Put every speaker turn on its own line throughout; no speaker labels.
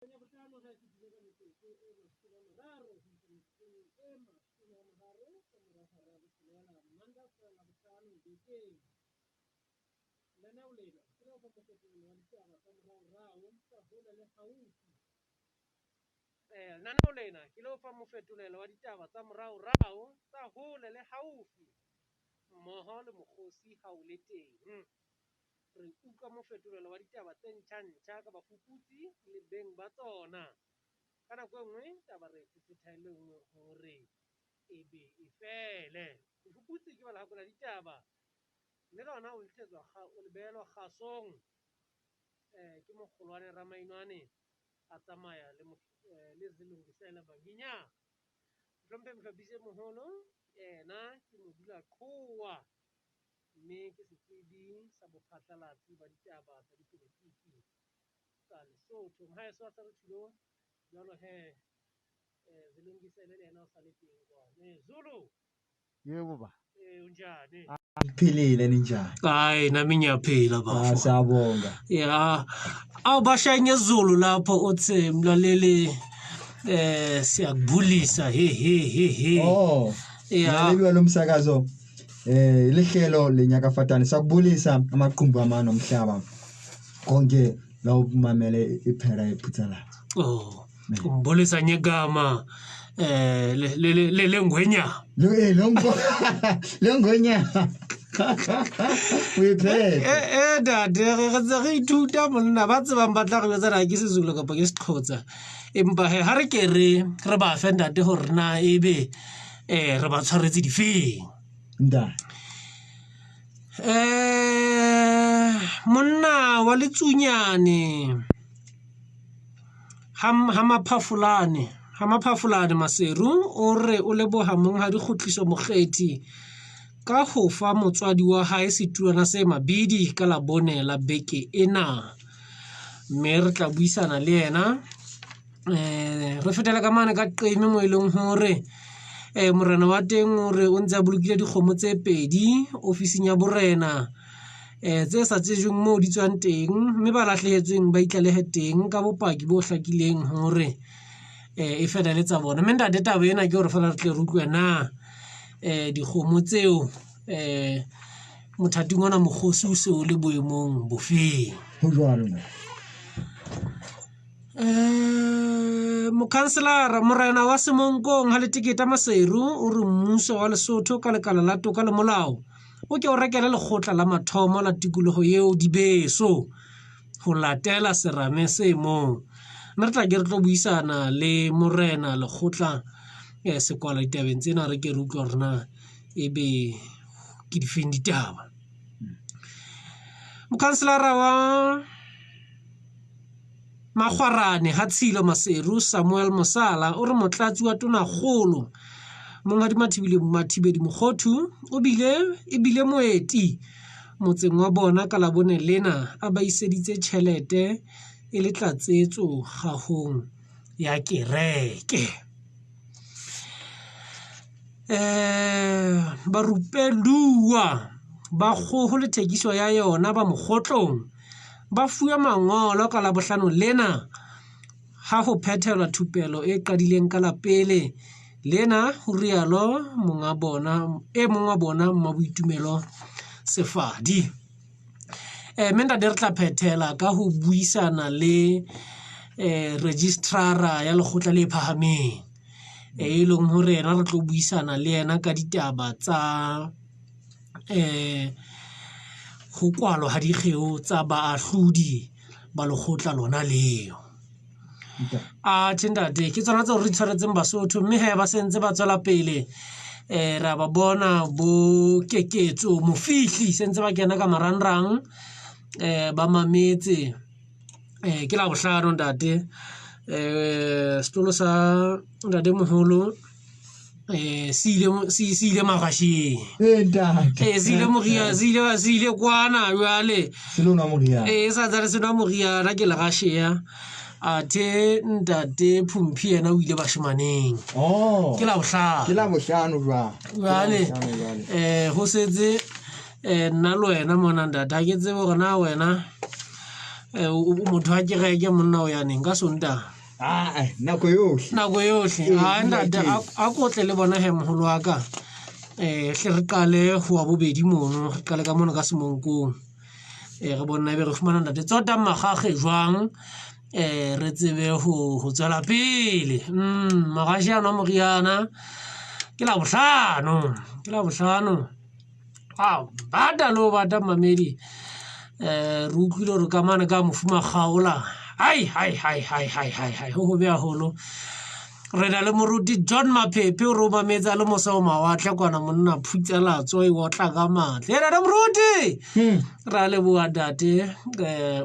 Ya bohlano ha e fetile ka metsotso e 30 ho isa metsotsong e 30 ka mora hora ya botshelela Mantaha ho fihlela Labohlano bekeng. Lenaneo lena ke le ho fa mofetolelo wa ditaba tsa moraorao tsa hole le haufi. Lenaneo lena ke le ho fa mofetolelo wa ditaba tsa moraorao tsa hole le haufi mmoho le mokgosi ha o le teng. Re utlwa mofetolelo wa ditaba tse ntjha-ntjha ka bafuputsi le beng ba tsona. Ka nako e nngwe taba re phephetha e le nngwe hore e be e fele. Bofuputsi ke ba lehako la ditaba mme lona o lethetswa o le behelwa kgasong ke mokgolwane Ramainwane a tsamaya le le Zilungisela Banginya. Mohlomphehi Mohlophisi e moholo yena ke modulaqhowa mme ke setsebi sa bophatlalatsi ba ditaba tsa dipolotiki tsa Lesotho. Mohaeso wa Sarethulo jwalo he Zilungisele le yena o sa le teng kwana. Zulu.
Yebo ba.
Unjani?
Ngiphilile ninjani?
Hayi nami ngiyaphila bafo.
Ah siyabonga.
Ya. Awu bashaye ngezulu lapho uthi mlaleli siyakubulisa he he he he.
Oh.
Ya.
Mlaleli lomsakazo lihlelo lenyakafatane sakubulisa amaqumbu amane omhlaba. Konke la umamele iphera ephuthalatha.
Oh. Umbulisa ngegama le le le lengwenya.
Lo lo lengwenya. Uyiphethe.
Dade re ntse re ithuta monna ba tsebang ba tla re jwetsa na ke Sezulu kapa ke Sexhosa. Empa he ha re ke re re ba fe ntate hore na ebe re ba tshwaretse difeng.
Ntate.
Monna wa Letsunyane ha Maphafolane Maseru o re o leboha monghadi Kgutliso Mokgethi ka ho fa motswadi wa hae setulwana se mabidi ka Labone la beke ena. Mme re tla buisana le yena re fetela ka mane ka Qeme mo e leng hore morena wa teng o re o ntse a bolokile dikgomo tse pedi ofising ya borena tse sa tsejweng moo di tswang teng mme ba lahlehetsweng ba itlalehe teng ka bopaki bo hlakileng hore e fela le tsa bona. Mme ntate taba ena ke hore feela re tle re utlwe na dikgomo tseo mothating ona mokgosi o se o le boemong bofeng.
Ho jwalo nna.
Mokhanselara morena wa Semonkong ha Leteketa Maseru o re mmuso wa Lesotho ka lekala la toka le molao o ke o rekele lekgotla la mathomo la tikologo eo dibeso ho latela serame se moo. Mme re tla ke re tlo buisana le morena lekgotla sekwala ditabeng tsena re ke re utlwe hore na ebe ke difeng ditaba. Mokhanselara wa Makgwarane ha Tshilo Maseru Samuel Mosala o re motlatsi wa tonakgolo Monghadi Mathibeli Mathibedi Mokgothu o bile e bile moeti motseng wa bona ka Labone lena a ba iseditse tjhelete e le tlatsetso kgahong ya kereke. Barupeluwa ba kgoho le thekiso ya yona ba Mokgotlong ba fuwe mangolo ka Labohlano lena ha ho phethelwa thupelo e qadileng ka la pele lena, ho rialo monga bona e mong wa bona Mmaboitumelo Sefadi. Mme ntate re tla phethela ka ho buisana le registrara ya lekgotla le phahameng e leng hore yena re tlo buisana le yena ka ditaba tsa ho kwalwa ha dikgeo tsa baahlodi ba lekgotla lona leo. Atjhe ntate ke tsona tseo re di tshwaretseng Basotho mme hee ba sentse ba tswela pele re a ba bona bo Keketso Mofihli sentse ba kena ka marangrang ba mametse ke Labohlano ntate setlolo sa ntatemoholo se ile se ile magasheng.
Ee ntate.
Ee se ile moriana se ile se ile kwana jwale.
Se lo nwa moriana.
Ee sa tsane se nwa moriana ke legasheya. Athe ntate Phumphi yena o ile bashemaneng.
Oh.
Ke Labohlano.
Ke Labohlano jwale.
Jwale ho setse nna le wena mona ntate ha ke tsebe hore na wena. O motho wa kereke monna o yaneng ka Sontaga?
Aa, nako yohle.
Nako yohle.
Ee,
A ntate,
ntate.
a kotle le bona he moholo wa ka. Hle re qale ho wa bobedi mono, re qale ka mono ka Semonkong. Re bone ebe re fumana ntate Tsotang Makgakge jwang, re tsebe ho tswela pele. Magashi a nwa moriana ke Labohlano, ke Labohlano. A bata le ho bata mamedi. Re utlwile hore ka mane ka mofu Makgaola. Hai, hai, hai, hai, hai, hai, hai, ho hobe haholo. Re na le moruti John Maphephe o re o mametse a le mose ho mawatle kwana, monna phutselatso e otla ka matla. E ntate moruti! Re a leboha ntate,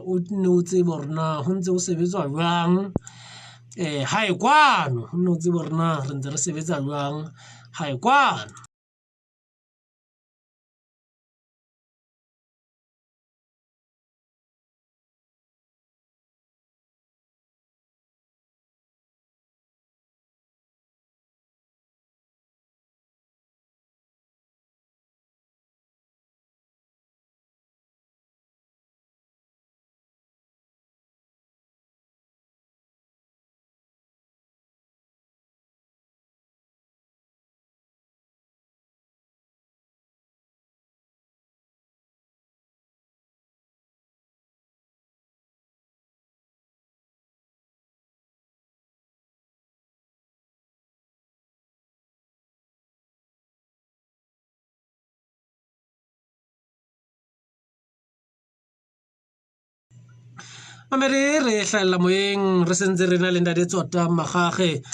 o nne o tsebe hore na ho ntse ho sebetswa jwang, hae kwano, o nne o tsebe hore na re ntse re sebetsa jwang hae kwano. Mamedi, re hlahella moyeng, re sentse re na le ntate Tsotang Makgakge,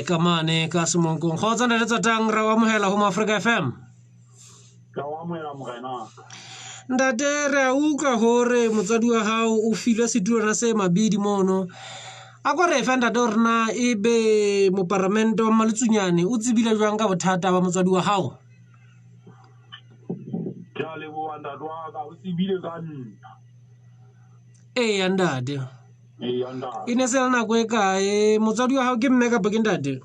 ka mane ka Semonkong. Kgotso ntate Tsotang, re o amohela ho Moafrika FM.
Ke o amohela morena.
Ntate, re a utlwa hore motswadi wa hao o filwe setulwana se mabidi mono. A ko re fe ntate hore na ebe moparamente wa Mmaletsunyane o tsebile jwang ka bothata ba motswadi wa hao?
Ke a leboha ntate wa ka, o tsebile ka nna.
Eya ntate.
Eya ntate.
E ne se le nako e kae? Motswadi wa hao ke mme kapa ke ntate?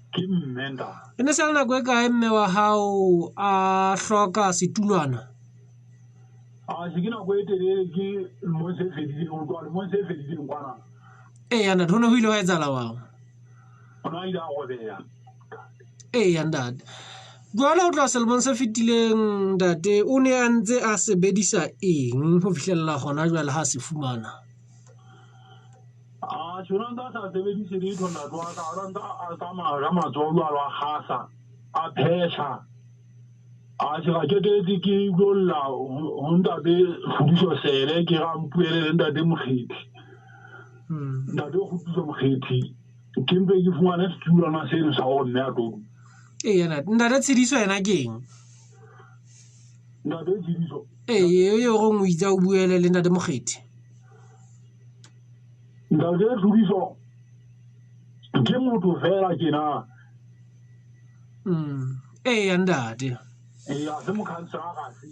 Ke mme ntate.
E ne se le nako e kae mme wa hao a hloka setulwana?
A se ke nako e telele, ke lemong se fedileng, ho tloha lemong se fedileng kwana.
Eya ntate, ho ne ho ile hwa etsahala jwang?
O ne a ile a robeha.
Eya ntate. Jwale ho tloha selemong se fetileng ntate, o ne a ntse a sebedisa eng ho fihlella hona jwale ha se fumana?
A tjho, o ne a ntse a sa sebedise letho ntate wa ka, o ne a ntse a tsamaya ka matsoho jwalo, a kgasa, a phehla. A tjho, ka qetelletse ke utlwa lla ho ntate Kgodiso Sele, ke ra mpuele le ntate Mokgethi. Ntate Kgodiso Mokgethi, ke mpe ke fumane setulwana seno sa hore mme a tlo dula.
Eya ntate, ntate Tshidiso yena ke eng?
Ntate Tshidiso.
Ee, eo eo reng o itse o buele le ntate Mokgethi.
Ntate Tshidiso ke motho fela tjena.
Eya ntate.
Eya, se mokhanselara se.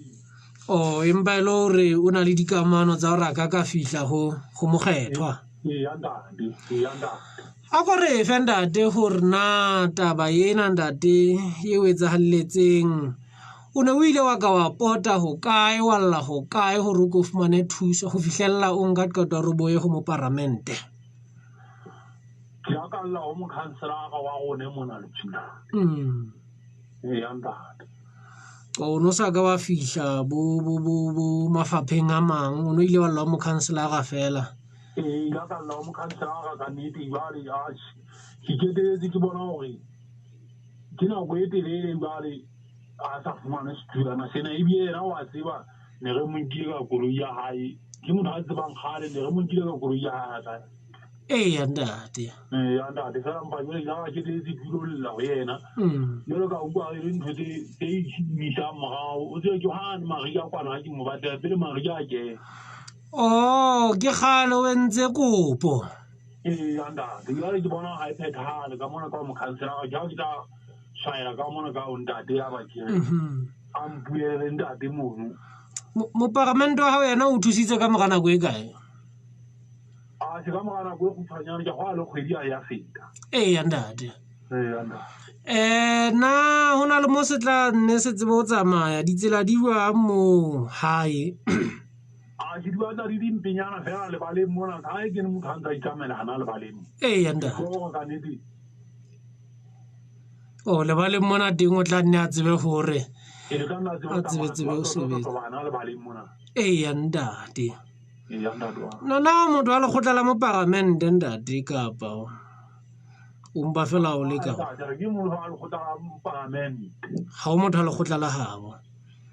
Oh, empa e le hore o na le dikamano tsa hore a ka ka fihla ho mokgethwa.
Eya ntate, eya ntate.
A ko re fe ntate hore na taba ena ntate e o etsahalletseng, o ne o ile wa ka wa pota ho kae, wa lla ho kae hore o ko fumane thuso ho fihlella o nka qeto ya hore o boye ho moparamente?
Ke a ka lla ho mokhanselara wa rona mona Letswina. Eya ntate.
O no sa ka wa fihla bo mafapheng a mang, o no ile wa lla ho mokhanselara fela.
Ee, ka ka lla ho mokhanselara ka nnete jwale, atjhe, ke qetelletse ke bona hore ke nako e telele jwale a sa fumane setulwana sena, ebile yena wa tseba ne re mo nkile ka koloi ya hae, ke motho a tsebang kgale, ne re mo nkile ka koloi ya hae a tla.
Eya ntate.
Eya ntate, fela mpa jwale ka qetelletse ke ilo lla ho yena. Jwale ka utlwa e le ntho tse imisang morao, o tsebe ke hane mariha kwana ha ke mo batlela pele mariha a kena.
Oh, ke kgale o entse kopo.
Eya ntate, jwale ke bona ha e phethahale ka mona ka ho mokhanselara, ke ha ke tla tshwaela ka mona ka ho ntate ya ba ke re, a mpuele ntate mono.
Moparamente wa hao yena o thusitse ka mora nako e kae?
A se ka mora nako e kgutshwanyane, ke hwa le kgwedi ha ya feta.
Eya ntate.
Eya ntate.
Na ho na le mo se tla nne se tsebe ho tsamaya, ditsela di jwang moo hae?
A A ke di batla di dimpenyana fela lebaleng mona, ka e kene motho a ntse a itsamaela hana lebaleng.
Eya ntate.
Gore ka nnete.
O lebaleng mona teng o tla nne a tsebe hore
E tla nna a tsebe
A tsebe tsebe ho sebetsa.
Bana lebaleng mona.
Eya ntate.
Eya ntate wa.
Nna motho wa lekgotla la moparamente ntate kapa o mpa fela o leka.
Ntate, ke motho wa lekgotla la moparamente.
Ha o motho wa lekgotla la habo.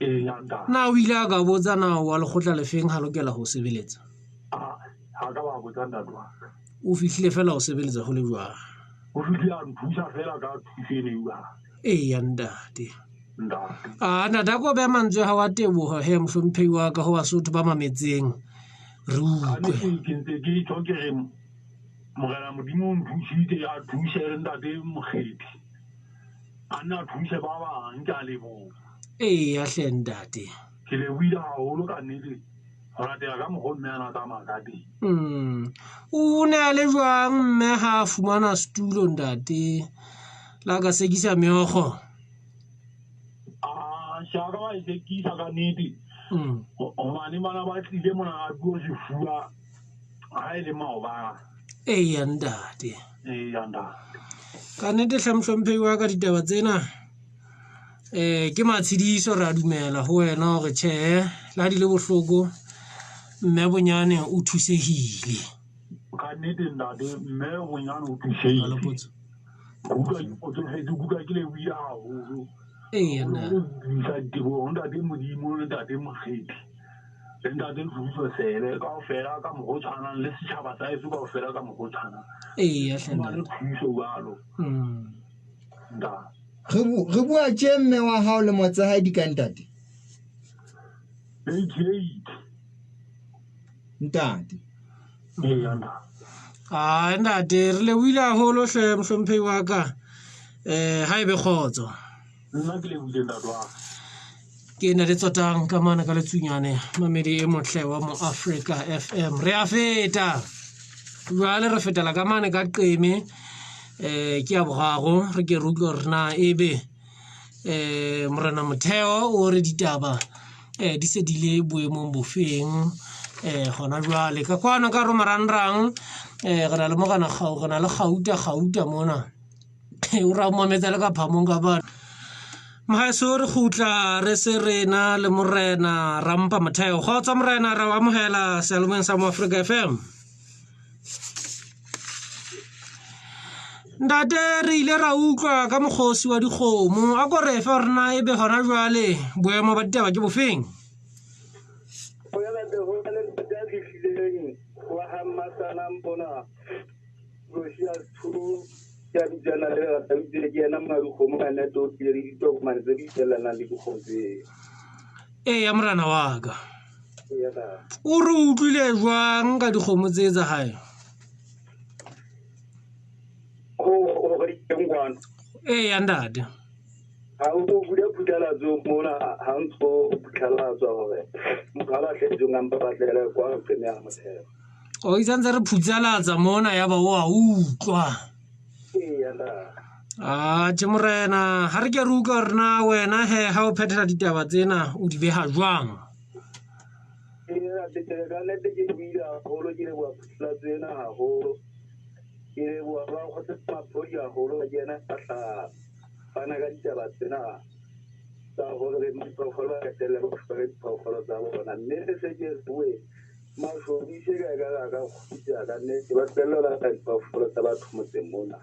Eya ntate.
Na o ile a ka botsa na wa lekgotla lefeng ha lokela ho sebeletsa?
Ha ka ba botsa ntate wa.
O fihlile fela ho sebeletsa ho le jwang?
O fihlile a nthusa fela ka thuso ene eo.
Eya ntate.
Ntate.
A ntate a ko beha mantswe a hao a teboho he mohlomphehi wa ka ho Basotho ba mametseng. Re
Ka
utlwe.
nnete ke ntse ke tjho ke re Morena Modimo o nthusitse a thuse le ntate Mokgethi. A nna a thuse ba bang ke a leboha.
Eya hle ntate.
Ke lebohile haholo ka nnete ho latela ka mokgwa o mme a na tsamaya ka teng.
O ne a le jwang mme ha a fumana setulo ntate? La ka sekisa meokgo.
A shaka ba e sekisa ka nnete. Hobane bana ba tlile mona a tlo sefuba ha e le maobane.
Eya ntate.
Eya ntate.
Ka nnete hle mohlomphehi wa ka ditaba tsena ke matshediso re a dumela ho wena hore tjhe la di le bohloko mme bonyane o thusehile.
Ka nnete ntate mme bonyane o thusehile. Ke utlwa ke kgotsofetse, ke utlwa ke lebohile haholo.
Eya ntate.
Isa diteboho ntate Modimo le ntate Mokgethi le ntate Thuso Sele kaofela ka mokgwa o tshwanang le setjhaba sa heso kaofela ka mokgwa o tshwanang.
Eya hle
Fumane
ntate.
thuso jwalo. Ntate.
Re bua tje mme wa hao le motse di ka ntate?
88.
Ntate.
Eya ntate.
Ah ntate re lebohile haholo hle mohlomphehi wa ka. Ha ebe kgotso.
Nna ke lebohile ntate wa ka.
Ke na le tsotang ka mane ka letsunyane mamedi e motle wa mo Africa FM. Re a feta. Jwale re fetela ka mane ka Qeme. Ke ya boraro re ke re utlwe hore na ebe Morena Motheo o re ditaba di se di le boemong bofeng hona jwale. Ka kwano ka ro marangrang re na le Morena Kgau, re na le Gauta, Gauta mona. O ra mametsa le ka phamong ka bana. Mohaeso re kgutla re se re na le Morena Rampa Motheo. Kgotso Morena, re o amohela seyalemoyeng sa Mo Africa FM. Ntate re ile ra utlwa ka mokgosi wa dikgomo. A ko re fe hore na ebe hona jwale boemo ba ditaba ke bofeng?
Ho ya ntate, ho na le ntate a fihlileng wa ha Mmasana mona, Precious 2, ke a bitsana le rata bitsile ke yena monga dikgomo ka nnete o tlile le ditokomane tse di tswellanang le dikgomo tseo.
Eya morena wa ka.
Eya ntate.
O re utlwile jwang ka dikgomo tse tsa hae?
Ho re di teng kwano.
Eya ntate.
Ha o bule phuthalatso mona, ha ntso phuthalatswa hore motho a lahlehetsweng a mpa batlele kwa Qeme ya Motheo.
O itse ntse re phuthalatsa mona ya ba o a utlwa.
Eya ntate.
Ah, tjhe morena, ha re ke re utlwa hore na wena he ha o phethela ditaba tsena o di beha jwang?
Eya ntate, ka nnete ke buile haholo, ke leboha phuthalatso ena haholo. Ke leboha ba kgotsa maphodi haholo, ke yena a tla fana ka ditaba tsena tsa hore diphoofolo ba qetelle ba fumane diphoofolo tsa bona. Mme se se ke bue mashobise ka ka ka kgutla ka nnete ba tlohelle ho lata diphoofolo tsa batho motseng mona.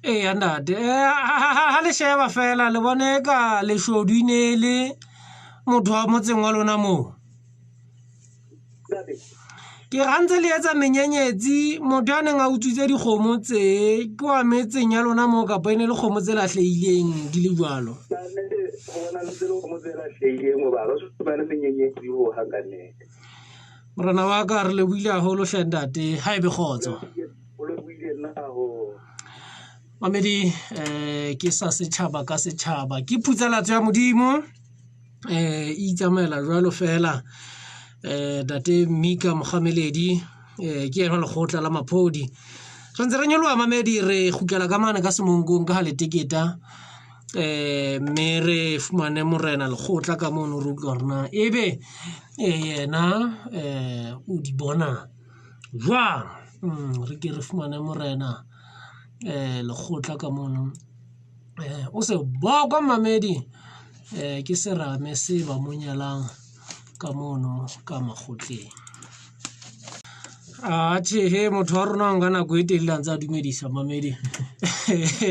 Eya ntate, ha le sheba fela le bone ka leshodu e ne le motho wa motseng wa lona moo.
Ntate.
Ke ra ntse le etsa menyenyetsi, motho a neng a utswitse dikgomo tse ke wa metseng ya lona moo kapa e ne le kgomo tse lahlehileng di le jwalo?
Ka nnete, ho bona le tse le kgomo tse lahlehileng hoba re se fumane menyenyetsi ho hang ka nnete.
Morena wa ka re lebohile haholo hle ntate, ha ebe kgotso.
O lebohile nna haholo.
Mamedi, ke sa setjhaba ka setjhaba, ke phutsalatso ya Modimo, e itsamaela jwalo fela. Ntate Mika Mokgameledi, ke yena lekgotla la Maphodi. Re ntse re nyoloha mamedi, re kgutlela ka mane ka Semonkong ka ha leteketa. Mme re fumane morena lekgotla ka mono re utlwa hore na ebe yena o di bona jwang. Re ke re fumane morena lekgotla ka mono. O se bokwa mamedi ke serame se ba mo nyalang ka mono ka makgotleng. Atjhe motho wa rona o nka nako e telele a ntse a dumedisa mamedi.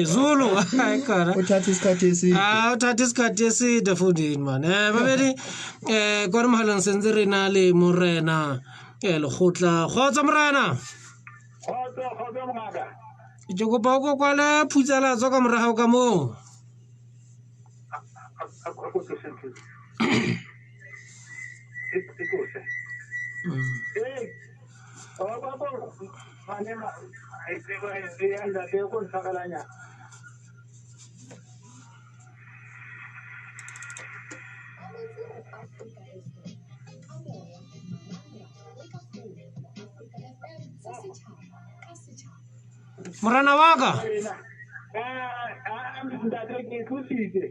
Zulu hayikhona.
Uthatha isikhathi eside.
Ah, uthatha isikhathi eside fundini man. Babedi kwa re mohaleng sentse re na le morena lekgotla. Kgotso morena.
Kgotso, kgotso mongaka.
Ke kopa o kokwale phutsalatso ka morago ka moo.
Ee, wa ba ko mane ma e tseba e ya ntate ko ntshwarelanyana.
Morena wa ka.
Ntate ke tlositse.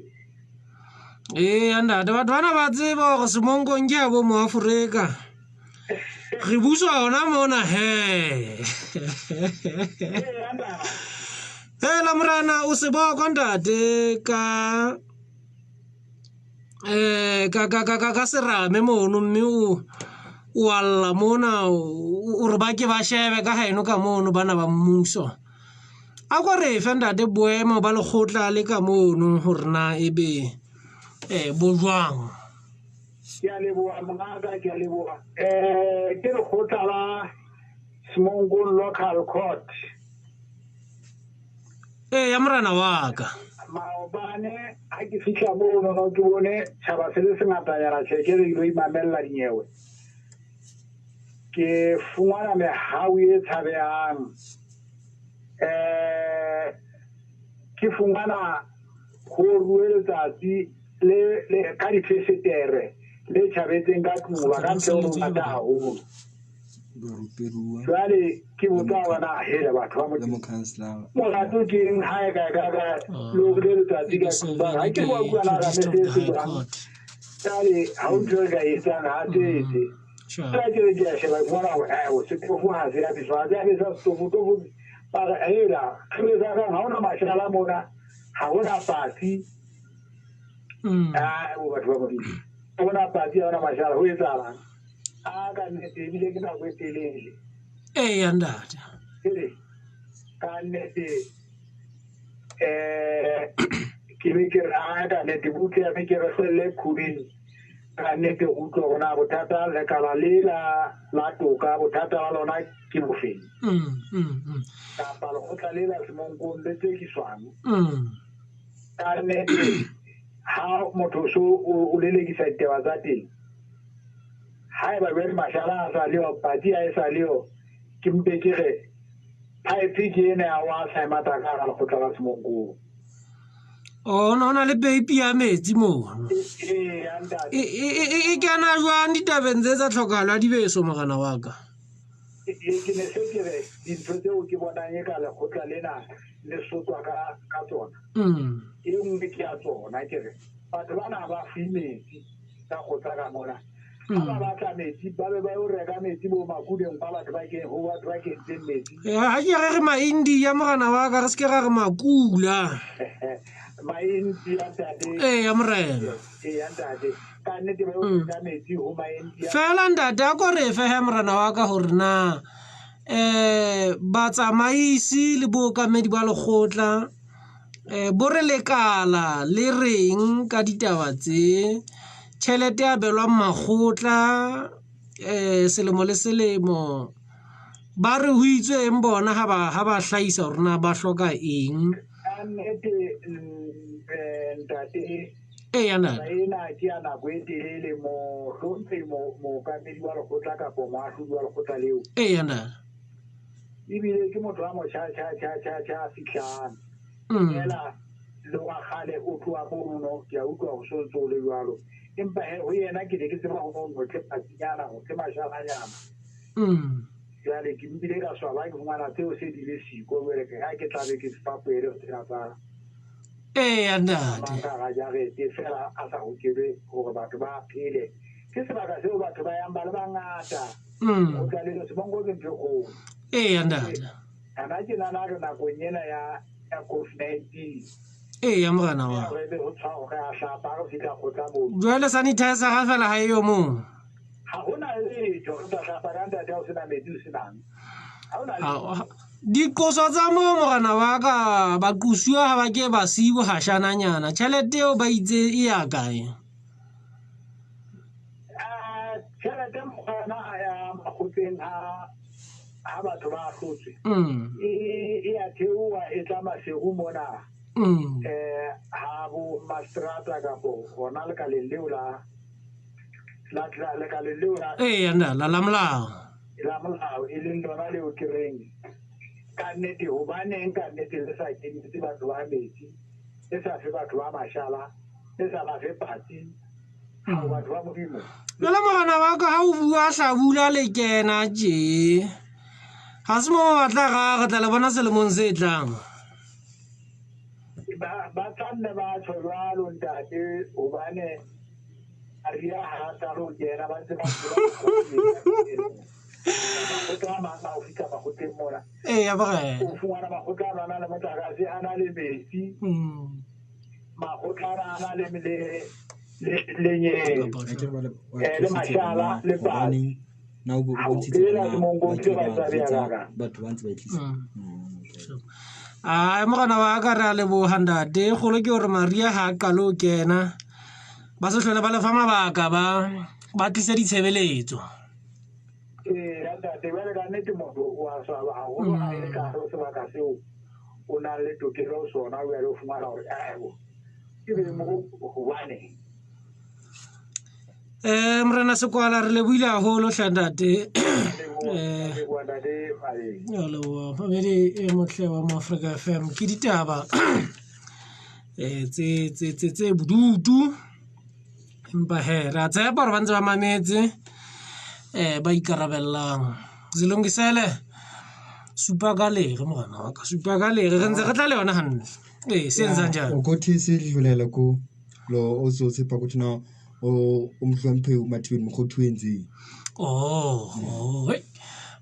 Ee, ntate batho bana ba tseba hore semonkong ke ya bo moafrika. Re buswa hona mona he. Hela morena o se bokwa ntate ka ka serame mono mme o alla mona o re ba ke ba shebe ka haeno ka mono bana ba mmuso. A ko re fe ntate boemo ba lekgotla le ka mono hore na ebe bo jwang.
Ke a leboha mongaka, ke a leboha. Ke lekgotla la Semonkong Local Court.
Ee ya morena wa ka.
Maobane ha ke fihla mono no ke bone tjhaba se le sengatanyana tjhe ke re ilo imamella dinyewe. Ke fumana mehau e tshabehang. Ke fumana ho ruwe letsatsi le le ka difesetere le tjhabetseng ka tlung ba ka ntle ho ngata haholo. Jwale ke botsa hore na hele batho ba Modimo. Molato ke eng ha e ka ka ka le ho le letsatsi ka tlung ba ha ke bua bua na ra mese se jwang. Jwale ha o ntho e ka etsang ha tsetse. Ka ke re ke a sheba ke bona hore setofo ha se ya beswa, ha se ya beswa setofo, tofo ba re hela re sa kang ha hona mashala mona, ha hona patsi. Ah, bo batho ba Modimo. Ha hona patsi, ha hona mashala, ho etsahalang? A ka nnete ebile ke nako e telele.
Ee ntate.
Ke ka nnete ke be ke re a ka nnete butle ya me ke re hlwelle khubeng. Ka nnete go utlwa hore na bothata lekala le la toka bothata ba lona ke bofeng. Kapa lekgotla le la Semonkong le tsekiswang. Ka nnete ha motho so o lelekisa ditaba tsa teng. Haeba jwale mashala a sa leo, patsi ha e sa leo, ke mpe ke re pipe ke ena ya wa sa e mata ka hara lekgotla la Semonkong.
Oh, no na le peipi ya metsi mono.
Ee, ya ntate.
E kena jwang ditabeng tse tsa tlhokahalo ya dibeso morena wa ka?
Ke ne se ke re dintho tseo ke bonang e ka lekgotla lena le sotwa ka tsona. E nngwe ke ya tsona ke re batho bana ba fuwe metsi ka kgotla ka mona. Ha ba batla metsi ba be ba yo reka metsi bo makuleng kwa batho ba keng ho batho ba kentseng metsi.
Ha ke re re ma-India morena wa ka, re se ke ra re makula.
Ma-India ntate.
Ee ya morena.
Ee ya ntate. Ka nnete ba yo reka metsi ho ma-India.
Fela ntate a ko re fe he morena wa ka hore na batsamaisi le bookamedi ba lekgotla bo re lekala le reng ka ditaba tse. Tjhelete ya abelwang makgotla selemo le selemo ba re ho itswe eng bona ha ba hlahisa hore na ba hloka eng.
Ka nnete ntate.
Ee ya ntate.
Ena ke ya nako e telele mohlomphehi mookamedi wa lekgotla kapa moahlodi wa lekgotla leo.
Ee ya ntate.
Ebile ke motho wa motjha tjha tjha tjha tjha fihlang. Fela le wa kgale o tloha mono ke a utlwa ho so ntso le jwalo. Empa he ho yena ke ne ke tseba ho no tle patsinyana ho tle mashalanyana. Jwale ke mpile ka swaba ke fumana tseo se di le siko jwale ke ha ke tla be ke fapoele ho tsena tsa
Eya ntate.
Mang ka hara jarete feela a sa hokelwe hore batho ba phele. Ke sebaka seo batho ba yang ba le bangata. Ho tla le Semongo ke ntho e kgolo.
Eya ntate.
Hana ke nana re nakong ena ya ya COVID-19.
Eya morena wa.
Re be ho tshwa re a hlapa re fihla kgotla moo.
Jwale sanitizer ga fela ha e yo moo.
Ha hona letho re tla hlapa ka ntate ha o sena metsi o senang. Ha hona letho.
Diqoso tsa moo morena wa ka baqosuwa ha ba ke ba sibo hashananyana. Tjhelete eo ba itse e ya kae?
Tjhelete mokgwa a ya makgotleng a ha batho ba ahlotswe e a theoha e tla Maseru mona ha bo mastrata kapo hona lekaleng leo la lekaleng leo la
eya nda la la molao
la molao e leng lona leo ke reng ka nnete hobaneng ka nnete le sa kenyetse batho ba metsi le sa fe batho ba mashala le sa ba fe patsi hao batho ba Modimo.
Jwale morena wa ka ha o bua hlabula le kena tje. Ha se mo ba tla ra re tla le bona selemong se tlang.
Ba tla nne ba tjho jwalo ntate hobane Maria ha a qala ho kena ba ntse ba makgotla a mang a o fihla makgotleng mona.
Eya morena.
O fumana makgotla a na le motlakase a na le metsi. Makgotla a na le lenyele le mashala le patsi.
Na o bontshitse batho ba ntse ba itlisa.
Ai morena wa ka re a leboha ntate. Kgolo ke hore Maria ha a qale ho kena ba se hlole ba lefa mabaka ba ba tlise ditshebeletso.
Ee ntate, jwale ka nnete motho o a swaba haholo ha e le ka hare ho sebaka seo o nang le tokelo ho sona, jwale o fumana hore ae ke be mo hobane.
Morena Sekwala re lebohile haholo hle ntate. Ya leboha mamedi e motle wa mo Africa FM ke ditaba tse tse tse tse bodutu empa he re a tshepa hore ba ntse ba mametse ba ikarabellang. Zilungisele supa ka lere morena wa ka supa ka lere re ntse re tla le yona hantle. Ee se entsang jang?
Ukuthi sidlulele ku lo ozotsipha ukuthi na umhloniphe uMathibeli Mokgothu wenzeni.
Oh, hey.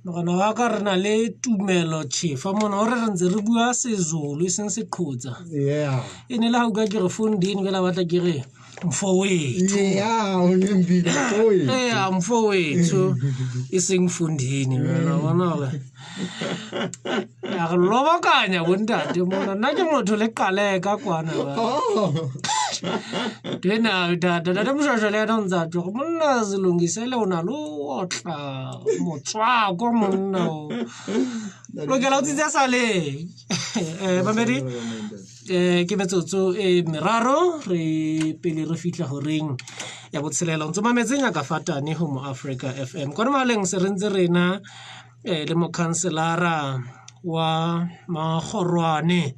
Morena wa ka re na le tumelo tjhefa mona hore re ntse re bua Sezulu e seng Seqhotsa.
Yeah.
E ne le ha utlwa ke re fundini fela batla ke re mfowethu.
Yeah, unembile mfowethu.
Eh, mfowethu e seng fundini fela bona hore. A re lobokanya bontate mona nna ke motho le qaleka kwana.
Oh.
Ntho ena ntate Moshwashwa le yena o ntse a tjho hore monna Zilungisele o na le ho otla motswako monna o. Lokela ho tsitsa sale. Mamedi ke metsotso e meraro re pele re fihla horeng ya botshelela. O ntso mametse Ngaka Fatane ho Mo Africa FM. Kwana mohaleng se re ntse rena le mokhanselara wa Makgorwane.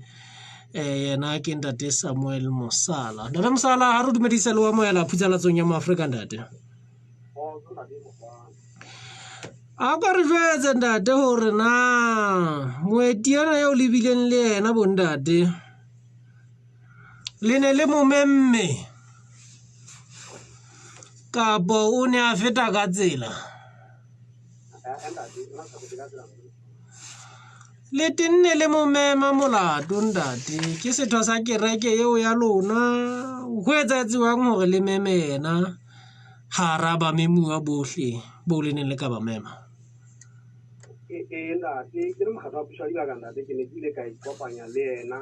Yena ke ntate Samuel Mosala. Ntate Mosala ha re dumedise le wa moela phutsalatsong ya Moafrika ntate. A ka re jwetse ntate hore na moeti ena eo le bileng le yena bo ntate le ne le mo memme kapo o ne a feta ka tsela? Le tenne le mo mema molato ntate ke setho sa kereke eo ya lona ho etsahetsewang hore le meme yena hara bamemuwa bohle bo le neng le ka ba mema?
Ee ntate, ke le mokgatlo wa puso ya dibaka ntate, ke ne ke ile ka ikopanya le yena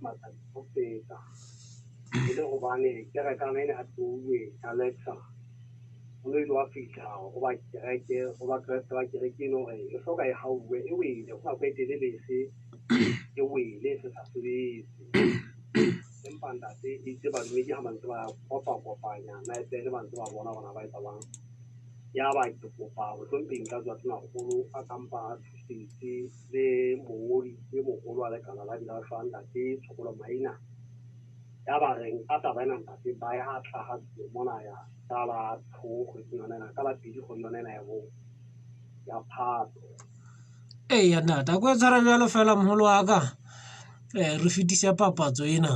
matsatsi ho feta e le hobane kerekana ena ya Touwe Alexa o no ile wa fihla ho ba kereke ho ba Kreste ba kereke eno hore e hloka e hauwe e wele ho nako e telele se e wele se sa sebetse. Empa ntate itse badumedi ha ba ntse ba kopa-kopanya naepele ba ntse ba bona hore na ba etsa jwang. Ya ba ke kopa mohlomphehi nka tswa Tonakgolo a kampa a thusetse le mongodi e moholo wa lekala la dilahlwa ntate Tshokolo Maina. Ya ba reng ka taba ena ntate ba ya tla ha mona ya ka la 2 kgweding yona ena ka la 2 kgwedi yona ena ya bo ya Phato.
Eya ntate, a ko tshwara jwalo fela moholo wa ka. Re fetise papatso ena.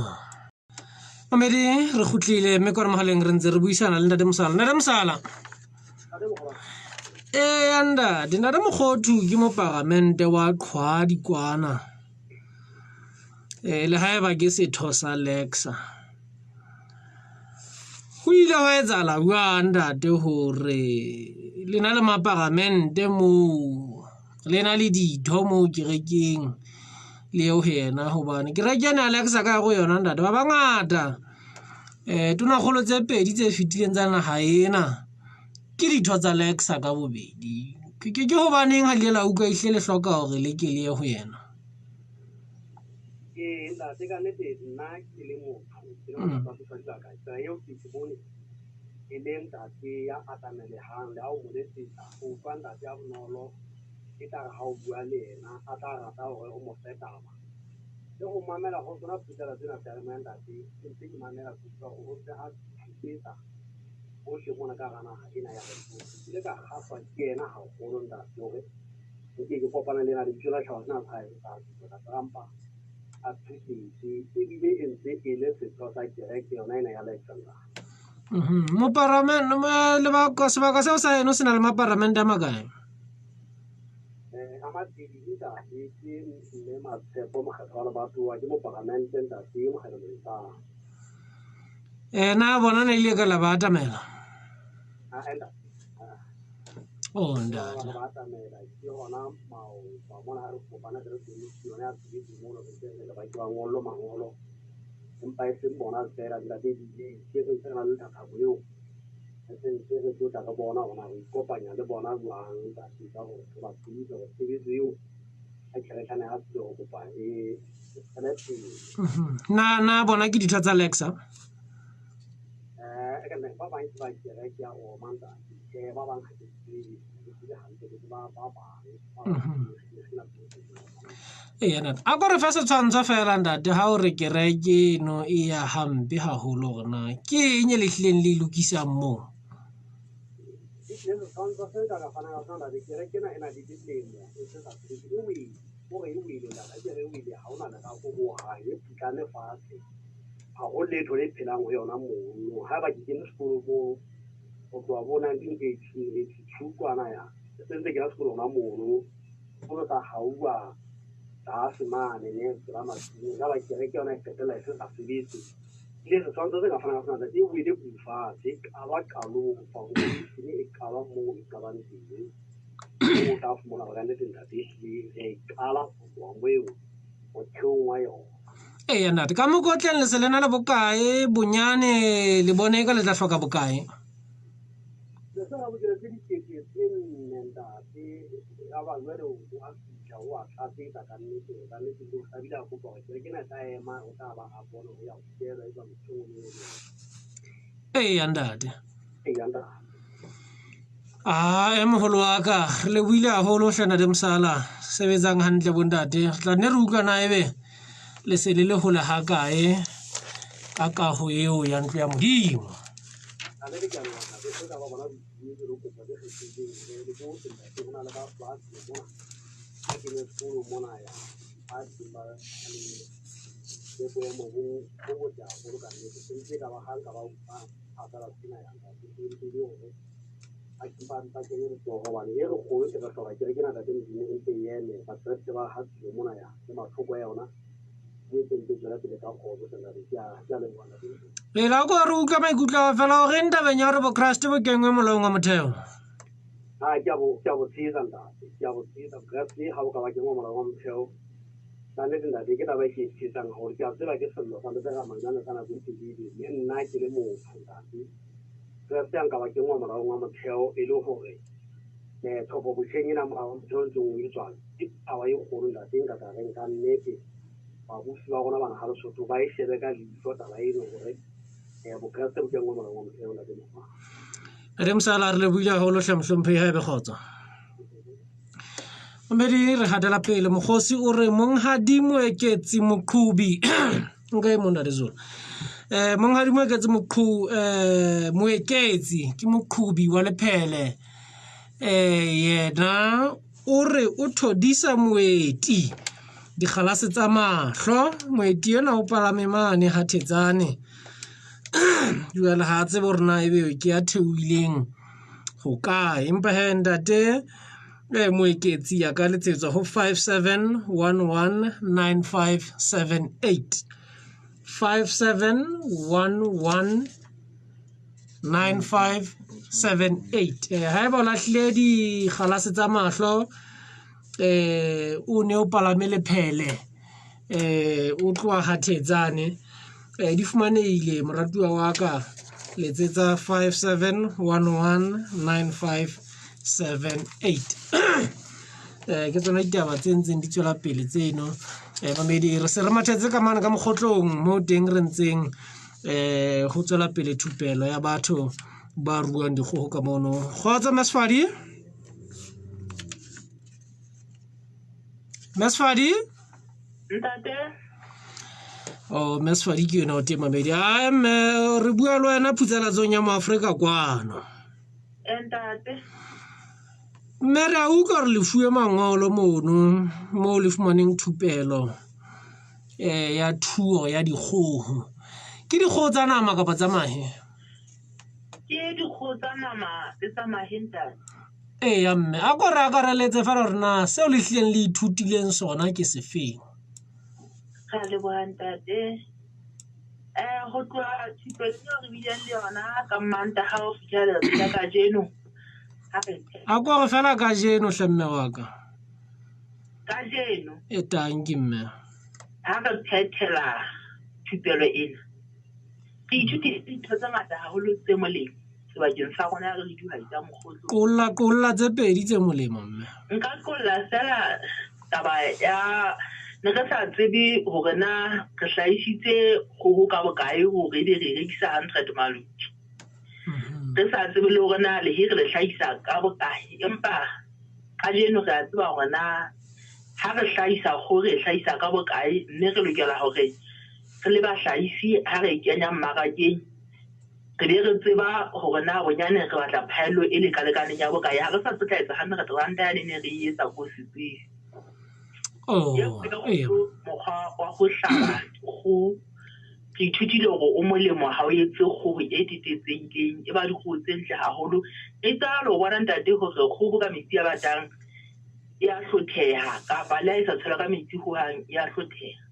Mamedi re kgutlile mme kwana mogaleng re ntse re buisana le ntate Mosala. Ntate Mosala. Eya ntate, ntate Mokgothu ke moparamente wa Qhwadi kwana. Le haeba ke setho sa Lexa. Ho ile hwa etsahala jwang ntate hore le na le maparamente moo le na le ditho moo kerekeng le eo ho yena hobane kereke ena Alexa ka hare ho yona ntate ba bangata tonakgolo tse pedi tse fetileng tsa naha ena ke ditho tsa Lexa ka bobedi. Ke hobaneng ha le ile la utlwa ehlile le hloka hore le ke le ye ho yena?
Ee, ntate ka nnete nna ke le motho ke le motho wa dibaka tsela eo ke ke bone e le ntate ya atamelehang le ha o mo letsetsa o utlwa ntate ya bonolo e tla re ha o bua le yena a tla rata hore o mo fe taba le ho mamela ho tsona phuthela tsena seyalemoya ntate ke ntse ke mamela ke utlwa hore o ntse a thusetsa bohle mona ka hara naha ena ya Lesotho. Ke ile ka kgahlwa ke yena haholo ntate hore nke ke kopane le yena lebitso la tjhaba sena sa hae sa Trump a thusetse ebile e ntse e le setho sa kereke yona ena ya Alexandra.
Moparamente lebaka sebaka seo sa eno se na le maparamente a makae?
A mabedi ntate ke mme Matshepo Mokgetho wa Lebatowa ke moparamente ntate Mokgetho Moletsang.
Na bona ne ile ka la ba atamela? Oh ntate.
Ba atamela ke hona maoba mona re kopana re komiti yona ya sebetsi mono re ntse re ba ke ba ngollo mangolo empa e seng bona fela ntate ebile ke re ntse re na le thathamo eo re sentse re tlo tla re bona hore na re ikopanya le bona jwang ntate ka hore re ba tsebise hore tshebetso eo a kerekana ya tsebe ho kopa e tswele pele.
Na bona ke ditho tsa Lexa?
Ka nna ba bang ke ba kereke ya Roma ntate, tjhe ba bang ha ke tsebe, ha ke tsebe hantle ke tseba ba bang.
Eya ntate, a ko re fe setshwantsho fela ntate ha o re kereke eno e ya hampe haholo hore na ke eng e le hlileng le e lokisang moo?
Ehlile setshwantsho se nka ka fanang ka sona ntate, kereke ena e na le dilemo e se sa sebetse, e wele, o re e wele ntate, akere e wele ha hona lerako hohang, e putlame fatshe. Ha ho letho le phelang ho yona mono. Haeba ke kene sekolo moo ho tloha bo 1982 kwana ya ke sentse kena sekolo hona mono. Sekolo sa hauwa tlase mane ne tsela masimong. Yaba kereke yona e qetella e se sa sebetse. Ile setshwantsho se ka fanang ka sona e wele fatshe, e qalwa qalong foundation e qalwa moo e qalwang teng. Moo o tla fumana hore kannete ntate ehlile re e qala ho tloha moo motheong wa yona.
Eya ntate, ka mokotleng le se le na le bokae bonyane le bone ka le tla hloka bokae?
Le se bokele tse dikete tse nne ntate, ya ba jwale o a fihla o a tlatsetsa ka nnete ka nnete o hlabile a kopa hore kereke ena e tla ema o tla ba a bone ho ya ho fihlela e tswa motheong o
Eya ntate.
Eya ntate.
Ah, e moholo wa ka re lebohile haholo hle ntate Mosala, sebetsang hantle bontate. Re tla nne re utlwa na ebe le se le le hole hakae ka kaho eo ya ntlo ya Modimo.
Ntate ke a leboha ntate, se ka ba bona boitsebiso le kopo tse kgethehileng re le bohle ntate ho na le ba ba tlileng mona ha ke ne sekolo mona ya ba tlileng ba le le boemo bo bo botle haholo ka nnete. Se ntse ka ba ha nka ba utlwa phatlalatso ena ya ntate e ntse e le hore ba ke ba ba kenye letsoho hobane e re kgolo e re hloka kereke ena ntate Modimo e ntse e eme Bakreste ba hatile mona ya le mathoko a yona e ntse ntse tswela pele ka kgotso hle ntate. Ke a ke a leboha ntate.
Lela ko re utlwa maikutlo a fela o reng tabeng ya hore Bokreste bo kenngwe molaong wa motheo?
Ha ke a bo ke a bo tshehetsa ntate, ke a bo tshehetsa Bokreste ha bo ka ba kenngwa molaong wa motheo. Ka nnete ntate ke taba e ke e tshehetsang haholo. Ke a tseba ke sello sa ntate Ramanyane sa nako e telele mme nna ke le motho ntate. Kreste a nka ba kenngwa molaong wa motheo e le hore tlhopho botjheng ena molao wa motheo o ntseng o etswa ke taba e kgolo ntate nka ka reng ka nnete babusi ba rona bana ga Lesotho ba e shebe ka leihlo taba eno hore Bokreste bo kenngwe molaong wa motheo ntate Mokgwa.
Re Mosala re lebohile haholo hle mohlomphehi ha ebe kgotso. Mmedi re hatela pele mokgosi o re monghadi Moeketsi Moqhubi nka e mong ntate Zulu. Monghadi Moeketsi Moeketsi ke moqhubi wa lephele. Yena o re o thodisa moeti dikgalase tsa mahlo. Moeti ena o palame mane ha Thetsane. Jwale ha a tsebe hore na ebe ke ya theohileng hokae. Empa hee ntate Moeketsi a ka letsetswa ho 57119578. 57119578. Haeba o lahlile dikgalase tsa mahlo, o ne o palame lephele, o tloha ha Thetsane, di fumanehile moratuwa wa ka. Letsetsa 57119578. Ke tsona ditaba tse ntseng di tswela pele tseno. Mamedi re se re mathetse ka mane ka mokgotlong moo teng re ntseng ho tswela pele thupelo ya batho ba ruang dikgoho ka mono. Kgotso Mesfadi? Mesfadi?
Ntate.
Oh, Mesfadi ke yona o teng mamedi. Ai mme re bua le wena phutsalatsong ya Moafrika kwano.
Ntate.
Mme re a utlwa hore le fuwe mangolo mono moo le fumaneng thupelo ya thuo ya dikgoho. Ke dikgoho tsa nama kapa tsa mahe?
Ke dikgoho tsa nama le tsa mahe ntate.
Eya mme, a ko re akareletse fela hore na seo le hlileng le ithutileng sona ke sefeng.
Re a leboha ntate. Ho tloha thupelong eo re bileng le yona ka Mantaha ho fihlela letsatsi la kajeno.
A ko re fela kajeno hle mme wa ka.
Kajeno.
E tanki mme.
Ha re phethela thupelo ena, re ithutile dintho tse ngata haholo tse molemo sebakeng sa rona re le dihwai tsa mokgotlo.
Qolla qolla tse pedi tse molemo mme.
Nka qolla fela taba ya ne re sa tsebe hore na re hlahisitse kgoho ka bokae hore ebe re rekisa 100 maloti. Re sa tsebe le hore na lehe re le hlahisa ka bokae, empa kajeno re a tseba hore na ha re hlahisa kgoho re e hlahisa ka bokae, mme re lokela hore re le bahlahisi ha re e kenya mmarakeng re be re tseba hore na bonyane re batla phaello e lekalekaneng ya bokae. Ha re sa tlo tla etsa 100 ranta yane ne re e etsa ko setsing.
Oh,
mokgwa wa ho hlaba kgoho re ithutile hore o molemo ha o etse kgoho e tetetsehileng, e ba dikgoho tse ntle haholo. E tsalo o bona ntate hore kgoho ka metsi a batang e a hlotheha, kapa le ha e sa tshelwa ka metsi hohang e a hlotheha.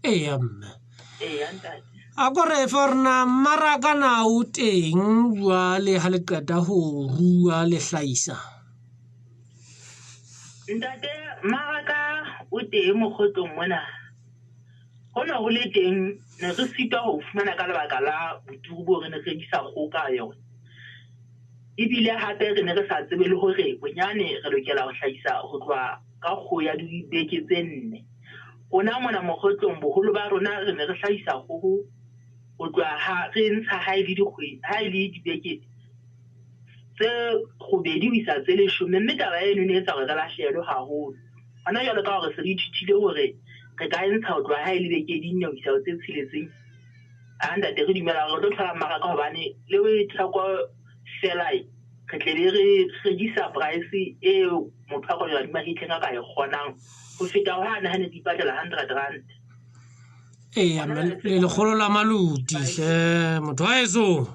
Eya mme.
Eya ntate.
A ko re fe hore na mmaraka na o teng jwale ha le qeta ho rua le hlahisa?
Ntate, mmaraka o teng mokgotlong mona. Ho ne ho le teng, ne re sitwa ho fumana ka lebaka la boturu bo re ne re rekisa kgoho ka yona. Ebile hape re ne re sa tsebe le hore bonyane re lokela ho hlahisa ho tloha ka kgoho ya dibeke tse nne. Rona mona mokgotlong boholo ba rona re ne re hlahisa kgoho ho tloha ha re ntsha ha e le dikgwedi, ha e le dibeke tse robedi ho isa tse leshome, mme taba eno e ne etsa hore re lahlehelwe haholo. Hona jwale ka hore se re ithutile hore re ka e ntsha ho tloha ha e le beke di nne ho isa ho tse tsheletseng, a ntate re dumela hore re tlo thola mmaraka hobane le theko fela re tle be re rekisa price e motho a ka di mahetleng a ka e kgonang ho feta ho hane ha ne re ipatlela 100 rand.
Eya mme, le lekgolo la maloti hle motho wa heso.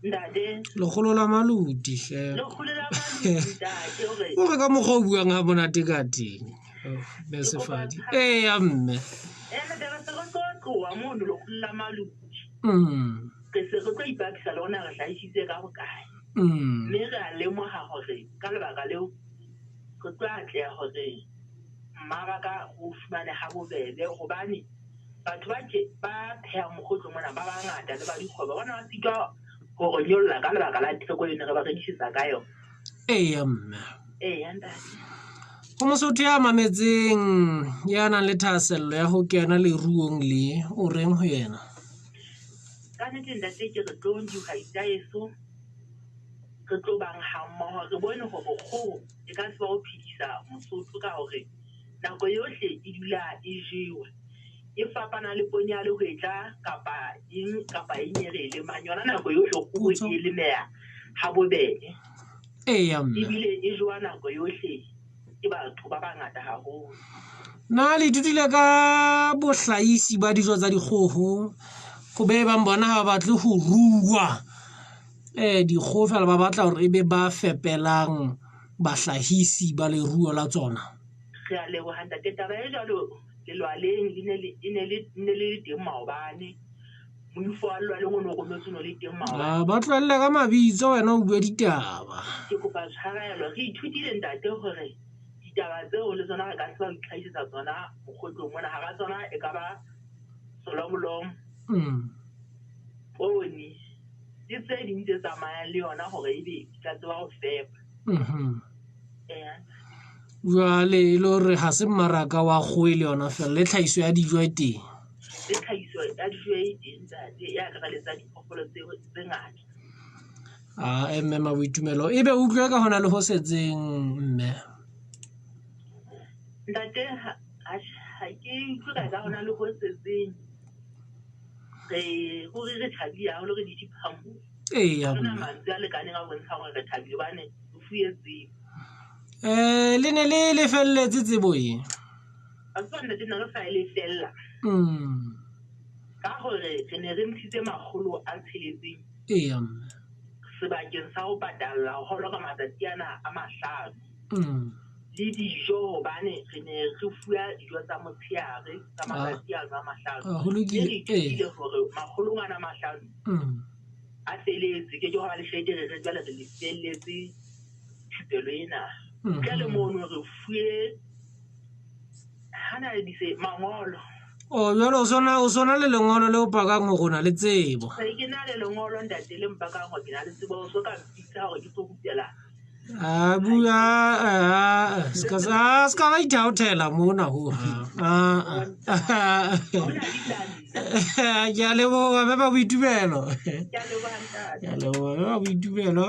Ntate.
Lekgolo la maloti hle.
Lekgolo la maloti ntate hore.
O re ka mokgwa o buang ha monate ka teng. Besefadi. Eya mme.
Ntate re se re tlo tloha mono lekgolo la maloti. Re se re tlo ipapisa le rona re hlahisitse ka bokae. Mme re a lemoha hore ka lebaka leo re tlo atleha hore mmaraka o fumane ha bobebe hobane batho ba ba phehang mokgotlo mona ba bangata le ba dikgwebo bona ba sitwa hore nyolla ka lebaka la theko ene re ba rekisetsa ka yona.
Eya mme.
Eya ntate.
Ho mosotho ya mametseng ya nang le thahasello ya ho kena leruong le o reng ho yena?
Ka nnete ntate ke re tlong dihwai tsa heso re tlo bang ha mmoho re bone hore kgoho e ka tseba ho phedisa mosotho ka hore nako yohle e dula e jewa. E fapana le poone ya lehwetla kapa eng e re e lemang. Yona nako yohle kgoho e lemeha ha bobebe.
Eya mme.
Ebile e jewa nako yohle ke batho ba bangata haholo.
Na le ithutile ka bohlahisi ba dijo tsa dikgoho Go be bang bona ha ba batle ho rua dikgoho fela, ba batla hore e be ba fepelang bahlahisi ba leruo la tsona.
Re a leboha ntate. Taba e jwalo lelwaleng le ne le e ne le ne le le teng maobane. Moifo wa lelwaleng o ne o rometswe o ne o le teng maobane.
A ba tlohelle ka mabitso wena o bue ditaba.
Ke kopa tshwarelo. Re ithutile ntate hore ditaba tseo le tsona re ka tseba ho itlhahisetsa tsona mokgotlong mona. Hara tsona e ka ba solomolom, poone le tse ding tse tsamayang le yona hore ebe di ka tseba ho fepa. Eya.
Jwale e le hore ha se mmaraka wa kgoho e le yona fela, le tlhahiso ya dijo e teng.
Le tlhahiso ya dijo e teng ntate, e akaraletsang diphoofolo tseo tse ngata.
A mme Maboitumelo, ebe o utlwe ka hona le ho setseng mme?
Ntate, ha ha ke utlwe ka ka hona le ho setseng. Re ruri re thabile haholo re dutse phamong.
Eya.
Ha re na mantswe a lekaneng a bontshang hore re thabile hobane re fuwe tsebo.
Le ne le lefelletse tsebo e?
A tseba ntate ne re sa e lefella. Ka hore re ne re ntshitse 600.
Eya mme.
Sebakeng sa ho patalla holo ka matsatsi ana a 5. Le dijo hobane re ne re fuwa dijo tsa motshehare tsa matsatsi ano a 5.
Ho lokile.
Mme re ithutile hore 500 a feletse, ke ke hwa le tjhelete re re jwale re lefelletse thupelo ena. Ntle le mono re fuwe hana le dise mangolo.
O jwale o sona le lengolo le o pakang hore o na le tsebo.
Se ke na le lengolo ntate le mpakang hore ke na le tsebo, o so ka mpitsa hore ke tlo rutela.
A bua a ska ba ithaothela mona ho hang. Ke a leboha mme ba boitumelo.
Ke a leboha ntate.
Ke a leboha mme ba boitumelo.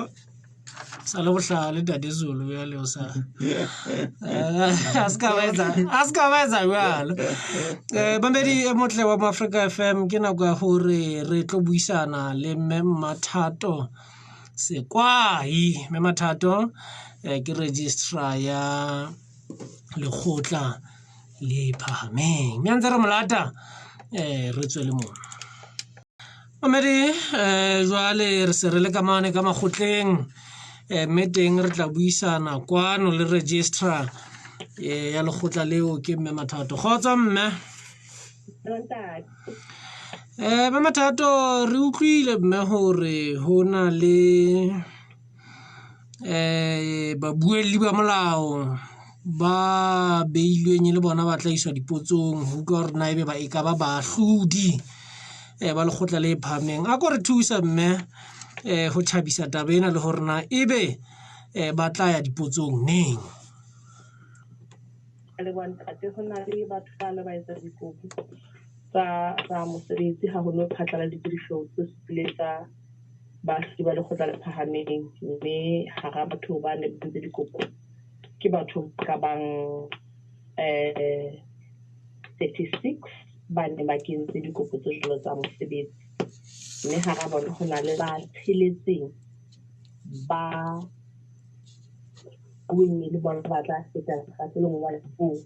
Sa le bohlale ntate Zulu bjale o sa a ska ba etsa jwalo. Mamedi e motle wa Africa FM, ke nako ya hore re tlo buisana le mme Mathato Sekwai. Mme Mathato ke registrar ya lekgotla le phahameng. Mme ha ntse re mo lata re tswe le mona. Mamedi jwale re se re le ka mane ka makgotleng, mme teng re tla buisana kwano le registrar ya lekgotla leo ke mme Mathato. Kgotso mme. Mme Mathato, re utlwile mme hore ho na le babuelli ba molao ba beilweng e le bona ba tla iswa dipotsong ho utlwa hore na ebe ba e ka ba baahlodi ba lekgotla le phahameng. A ko re thusa mme ho tjhabisa taba ena le hore na ebe ba tla ya dipotsong neng.
Le bona ntate, ho na le batho ba le ba etsa dikopo tsa mosebetsi ha ho no phatlaladitswe dihlooho tse supileng tsa baahlodi ba lekgotla le phahameng, mme hara batho ba ne ba entse dikopo ke batho ba ka bang 36 ba ne ba kentse dikopo tse jwalo tsa mosebetsi, mme hara bona ho na le ba tsheletseng ba bueng le bona ba tla feta mokgahlelong wa puo.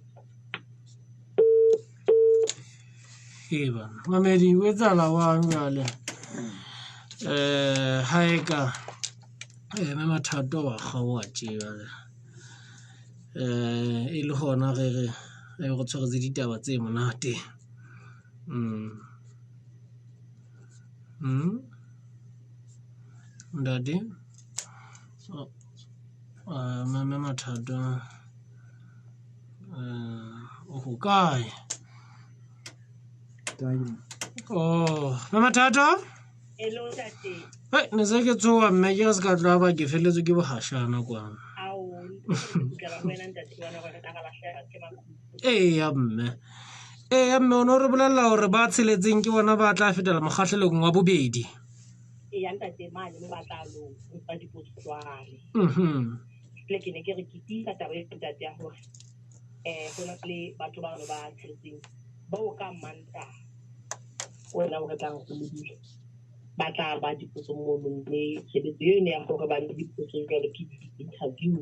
Ee bana, mamedi o etsahala wang jwale? Ha e ka mme Mathato wa kgaoha tje jwale. E le hona re re re tshwaretse ditaba tse monate. Ntate mme Mathato o hokae? Oh, mme Mathato?
Hello ntate.
Hey, ne se ke tsoha mme ke re se ka tloha ba ke felletswe ke bohashana kwano.
Ao, kgutlela ho wena ntate, ke bona hore re ka ra lahlehelwa ke makulo.
Eya mme. Eya mme, o no re bolella hore ba tsheletseng ke bona ba tla fetela mokgahlelong wa bobedi.
Eya ntate, mane mo ba tla lo utlwa dipotso jwale. Le ke ne ke re ke tiisa taba e ntate ya hore ho na le batho ba ba tsheletseng bao ka Mantaha wena o re tlang ho lebile ba tla ba dipotsong mono, mme tshebetso eno ya hore ba be dipotsong jwalo ke di-interview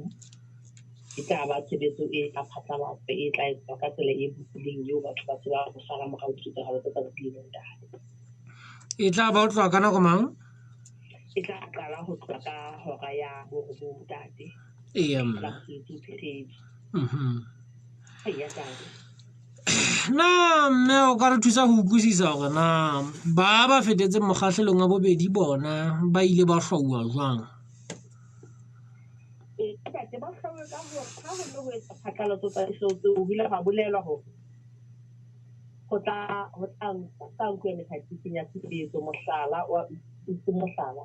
e tla ba tshebetso e tla phatlalatsa, e tla etswa ka tsela e butswileng eo batho ba tsebang ho sala morao diketsahalo tsa tsatsi le ntate.
E tla ba ho tloha ka nako mang?
E tla qala ho tloha ka hora ya 9 ntate.
Eya mme.
La mosebetsi o phethetswe. Eya ntate.
Na mme o ka re thusa ho utlwisisa hore na ba ba fetetseng mokgahlelong wa bobedi bona ba ile ba hlwauwa jwang?
Ee, ntate, ba hlwauwe ka hore ha ho ne ho etsa phatlalatso tsa dihlooho tseo, ho ile hwa bolelwa hore ho tla nkuwa methatiseng ya tshebetso, mohlala wa mohlala.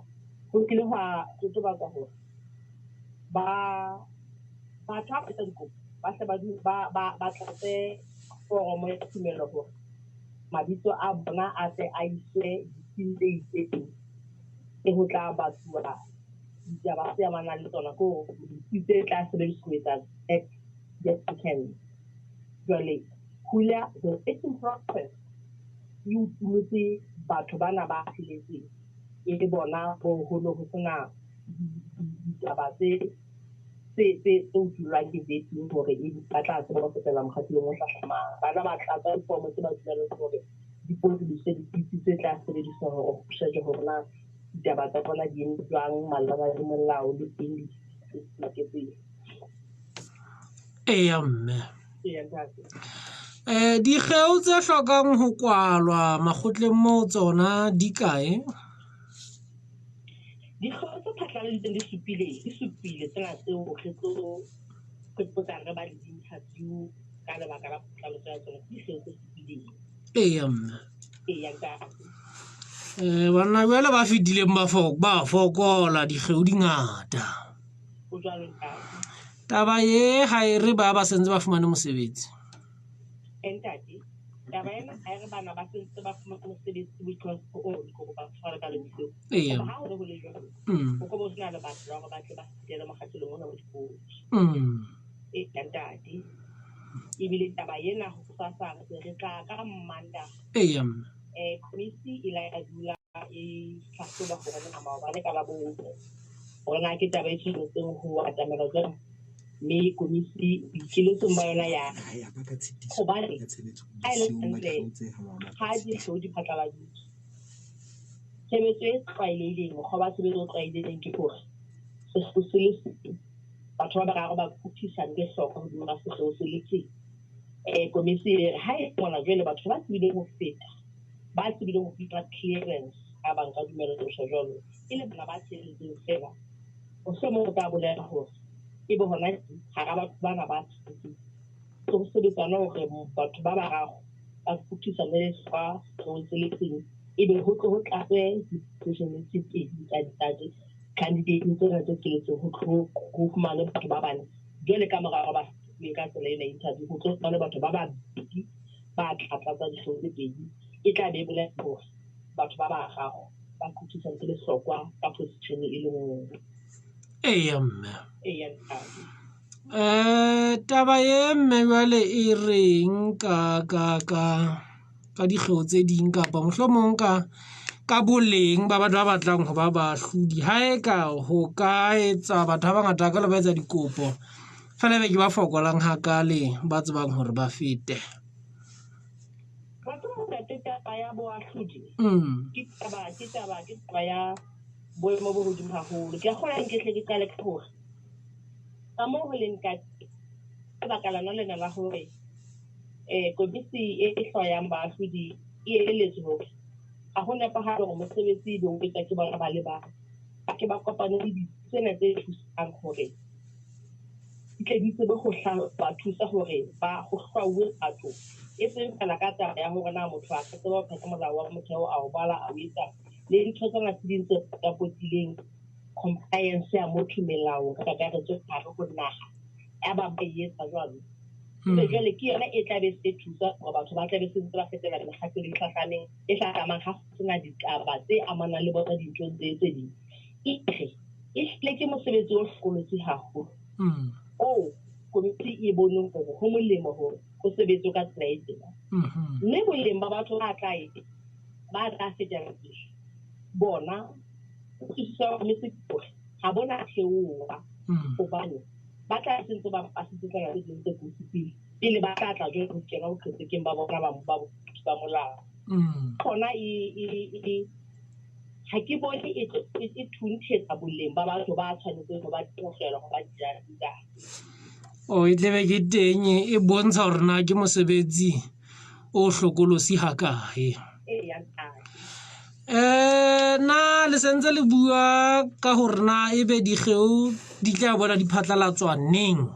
Ho kile hwa totobatswa hore ba batho ha ba etsa dikopo ba hle ba tlatse foromo ya tumello hore mabitso a bona a tle a iswe ditsing tse itseng e ho tla batluwa ditaba tse amanang le tsona, ke hore ditsi tse tla sebediswa ho etsa applicants. Jwale ho ile the vetting process e utullotse batho bana ba tsheletseng e le bona boholo ho sena ditaba tse utullwang ke vetting hore e ba tla tseba ho fetela mokgahlelong o hlahlamang. Bana ba tlatsa difomo tse ba dumellang hore di potoloswe ditsi tse tla sebediswa hore ho shejwe hore na ditaba tsa bona di eme jwang malebana le molao le teng le tse loketseng.
Eya mme.
Eya ntate.
Dikgeo tse hlokang ho kwalwa makgotleng moo tsona di kae?
Dikgeo tse phatlaladitsweng di supile tsena tseo re tlo tla re ba le di-interview ka lebaka la phatlalatso ya tsona, ke dikgeo tse supileng.
Eya mme.
Eya ntate.
Banna jwale ba fetileng ba fokola, dikgeo di ngata.
Ho jwalo ntate.
Taba ye ha e re ba ba sentse ba fumane mosebetsi.
Ntate, taba ena ha e re bana ba sentse ba fumane mosebetsi because o dikopo ba tshwara ka lebitso.
Eya.
Ha ho le jwalo. O ko bo sena lebaka la hore ba tle ba fetele mokgahlelong ona wa dikolo. Eya ntate. Ebile taba ena ho sasa re tla ka Mantaha.
Eya mme.
Komiti e la ya dula e hlahloba hore na maobane ka Labone hore na ke taba e tshwanetseng ho atamela jwang, mme komiti boikeletsong ba yona ya hobane ha e le hantle ha dikgeo di phatlaladitswe, tshebetso e tlwaelehileng, mokgwa wa tshebetso o tlwaelehileng ke hore sekgeo se le seng, batho ba bararo ba phuthisane ke hloko hodima ga sekgeo se le seng. Komiti e re ha e mona jwale batho ba tsebileng ho feta, ba tsebileng ho fihla clearance ha ba nka dumela ho tjho jwalo, e le bana ba tsheletseng fela. Mohlomong o tla bolela hore e be hona hara batho bana ba tsheletseng ho sebetsana hore batho ba bararo ba phuthisane le hlwa sekgeo se le seng, ebe ho tlo ho tlatswe di-position tse pedi tsa di-candidate tsena tse tsheletseng, ho tlo ho fumane batho ba bane. Jwale ka mora hore ba fuwe ka tsela ena interview, ho tlo fumane batho ba babedi ba tla tlatsa dikgeo tse pedi. E tla be e bolela hore batho ba bararo ba phuthisane le hlokwa ka position e le nngwe.
Eya mme.
Eya ntate.
Taba ye mme jwale e reng ka dikgeo tse ding kapa mohlomong ka boleng ba batho ba batlang ho ba baahlodi? Ha e ka ho ka etsa batho ba bangata hakalo ba etsa dikopo, feela ebe ke ba fokolang hakale ba tsebang hore ba fete.
Batho ntate, taba ya boahlodi ke taba ya boemo bo hodimo haholo. Ke a kgolwa nke hle ke qale ka hore ka moo ho leng ka teng, lebaka lona lena la hore komiti e hlwayang baahlodi e elelletswe hore ha ho nepahale hore mosebetsi e be o etswa ke bona ba le bang. Ba ke ba kopane le ditsi tsena tse thusang hore di tle di tsebe ho ba thusa hore ba ho hlwauwe batho, e seng fela ka taba ya hore na motho a ka tseba ho phetha molao wa motheo, a o bala, a o etsa le ntho tsena tse ding tse potapotileng compliance ya motho melaong ka kakaretso hare ho naha ya ba ba e etsa jwalo. Ebe jwale ke yona e tla be se thusa hore batho ba tla be se ntse ba fetela mekgahlelong e hlahlamang ha ho sena ditaba tse amanang le bona dinthong tse ding. E re e hlile ke mosebetsi o hlokolosi haholo oo komiti e boneng hore ho molemo hore ho sebetswe ka tsela e tjena. Mme boleng ba batho ba tla fetela pele bona kutlwisiso ya komiti ke hore ha bona theoha, hobane ba tla sentse ba pasitse tsena tse ding tse kotsi pele, pele ba tla tla jwale ho kena boqhetseke ba bona ba molao. Hona e Ha ke bone e thunthetsa boleng ba batho ba tshwanetseng ho ba tlohela ho ba dijara.
O e tlebe ke teng e bontsha hore na ke mosebetsi o hlokolosi hakae.
Eya ntate.
Na le sentse le bua ka hore na ebe dikgeo di tla bona di phatlalatswa neng?